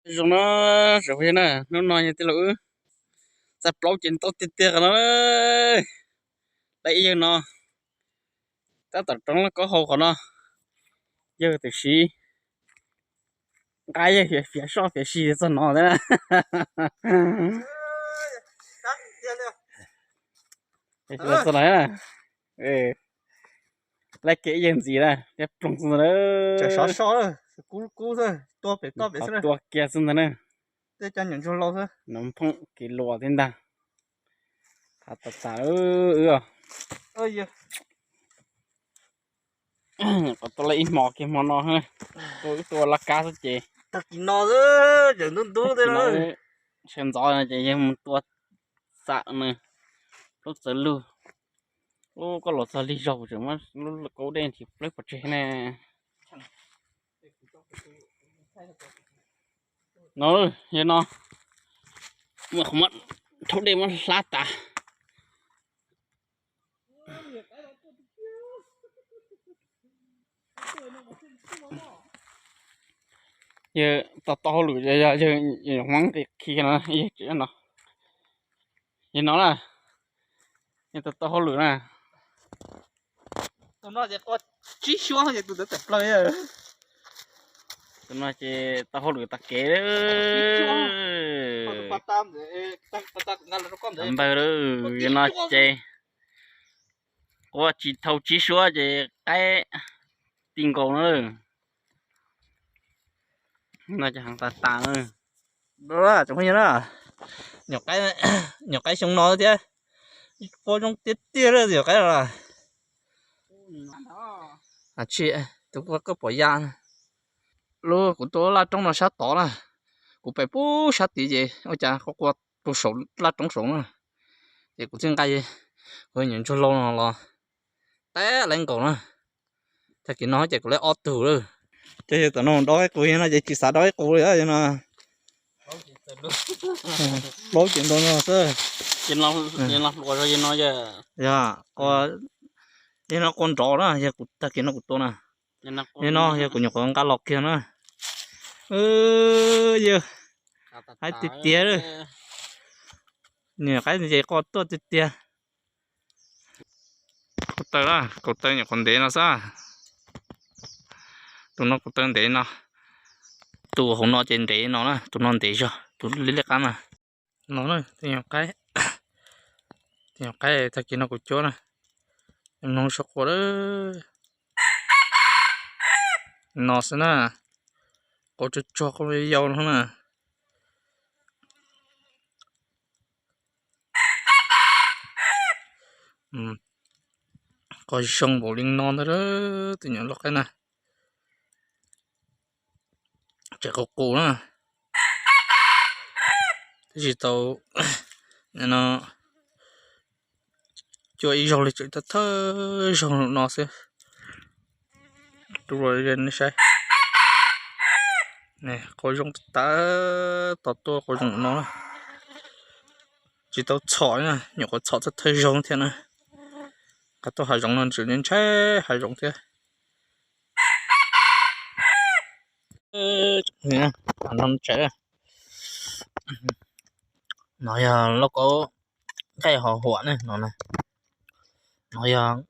Zoo no, tsoom phooj ywg na, hnub no yog tij laug wb txais plaub ces ntau tiag tiag qhov no. Lawv ib yawg no tab tom roob lawv kaub hau qhov no, yawg tam sim nqa yawg fiav soj fiav si txog no thiab na. Txog no na, lawv kev ib yawg ntxiv na, thiab ploog xwb ntag na. Kub kub xwb, tua pem toj pem xwb, tua kiag xwb ntag na. Tej cov nyuam ntsuag laus xwb, no phooj kev luas thiab ntag. Qhov tas tas wb os. Qhov tua lawm ib hmo kiag hmo no, tua wb tua laj kab xwb ces tag kis no, ntub ntub thiab no. Sawv ntxov no ces yawg mus tua xam nws lub txawv lug. Ub, koj los txog lig zaug tseem muab lub kaub dej nrhiav plawg pov tseg ne. No, yog no, muab qhov muab rhaub dej muab hlab tas. Yawg tau tau hauj lwm, yawg nyuam hmoob khi khi no, yawg tseem no, yawg no na, yawg tau tau hauj lwm na. Tus no ces tua tsib suab ces tus ntawd tawm plaws. Tus no ces tau hauj lwm tag kev. Npawg, yawg no ces quaj tsis dhau tsib suab ces qaib ti nkaus na. No ces heev tas tas na. Tsoom phooj ywg na, nyuam qaib xyoo no thiab, quaj zoo tiag tiag li nyuam qaib no. Tsis, tus koj pom ya, lub kuv tua laj roob no sab tod na, kuv pem pub sab tid ces ua cas quaj quaj rau saum laj roob saud na, ces kuv thiaj nqa kuv nyuam ntsuag laus no los tab lawv nkaus na. Tag kis no ces kuv lawv ob tug lawm. Ces yog tam no dob ib qus no ces tsis xav dob ib qus li no. Plaub ces ntau no xwb. Yog, yog no qua nrov na, yog tag kis no kuv tua na. Yog no yog kuv nyuam qhuav nqa los kiag na. Yog, haib tiag tiag li. Nyuam qaib ces quaj tuaj tiag tiag. Kaus taw na, kaus taw nyuam qhuav ntev no xwb. Tus no kaus taw ntev no, tus hauv no ces ntev no na, tus no ntev zog, tus liab liab qab na. No na, tus nyuam qaib, tus nyuam qaib tag kis no kuv cuab na, mloog saum quas lawm. No xwb na, quaj tsuag tsuag quaj yau yau no na. Quaj zoo npaum li no ntag, tus nyuam loj qaib na. Tseem qus qus na, twb tsis tau no cuab ib zaug li, tseem thawj zaug no xwb. Rub los nej saib, quaj zoo tas, tos tuaj quaj zoo no. Tsis tau txhom na, nyuam qhuav txhom thawj thawj zaug thiab na. Qhov tuaj hav zoov no tseem ntshai hav zoov thiab. No tseem, no yog lauj kaub nqaij hos huam na no. No yog,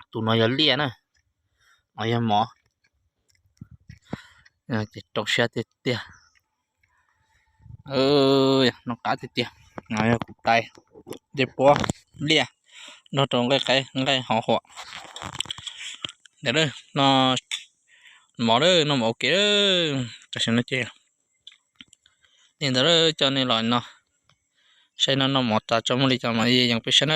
tus no yog liaj na, no yog mov. Ces rau siab tiag tiag. No qab tiag tiag. No yog kuv tais, dej puab, liaj, nrog rau nqaij qaib nqaij hos huam. Ntawd no, mov, no mov ua ke. Tam sim no ces li ntawd, coj nej los no saib no, noj mov tas tso muaj li cas mas yeej peb saib na.